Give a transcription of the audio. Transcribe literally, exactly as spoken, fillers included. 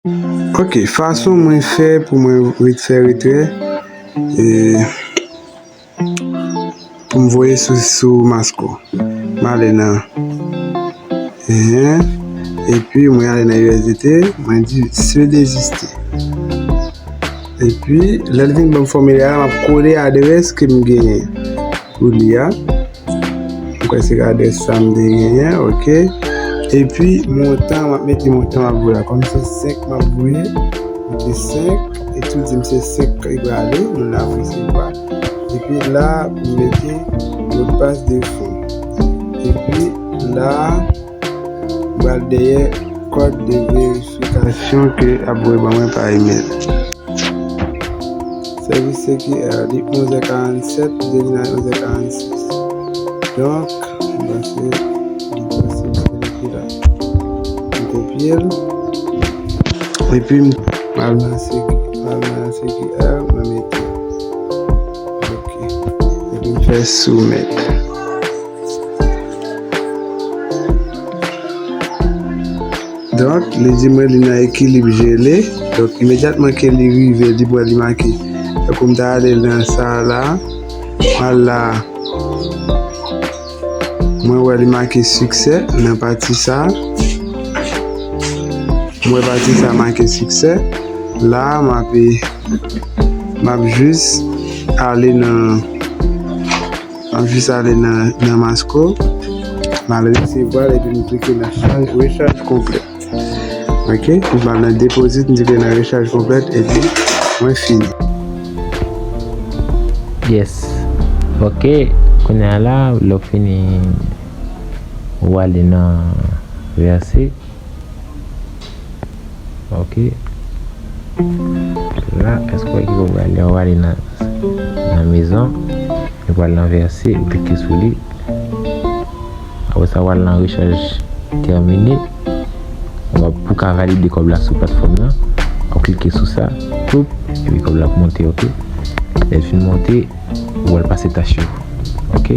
Ok, fason mwen fè pou mwen ret- fè retrè, e, pou m voye sou, sou Masco. M ale nan, ehe, epi mwen ale nan U S D T, mwen di se deziste. Epi, lè l vin ban m fòmilè a, m ap kole adrès ke m genyen pou li a. Mwen kwè se adrès sa m te genyen, ok. Epi, montan, m ap mete montan m ap voye a. Kòm se senk m ap voye, mete senk, e tou di m se senk ki prale, moun la ap resevwa. Epi la, m mete modpas de fon. Epi la, m pral dèyè kòd de verifikasyon ke ap voye ban mwen pa email. Sèvis C Q R, li onz è karannsèt, li vin a onz è karannsis. Donk, m panse li posib se depi la. M kopye l. Epi m al nan C Q, m al nan C Q R, mwen mete. Ok. Epi m fè soumèt. Donk, li di mwen li nan ekilib jele. Donk, imedyatman ke li rive, li pral li make. Tankou m ta ale nan sa a la, m al la, mwen wè li make siksè nan pati sa. Mwen wè pati sa make siksè. La, m ap, m ap jis ale nan M ap jis ale nan, nan Masco. M al resevwa l epi m klike nan chaj, rechaj konplèt. Ok, m al nan deposit, m klike nan rechaj konplèt epi mwen fini. Yes. Ok, kounye a la, lè w fini, ou ale nan vèse. Ok. La, èske w wè ki pou prale? Ou prale nan, nan mezon. Ou pral nan vèse, ou klike sou li. Apre sa, ou al nan rechaj tèmine. Ou ap pou ka valide kòb la sou platfòm nan. Ou klike sou sa. Poup. Epi kòb la ap monte, ok. Lè l fin monte, ou al pase tach yo. Ok.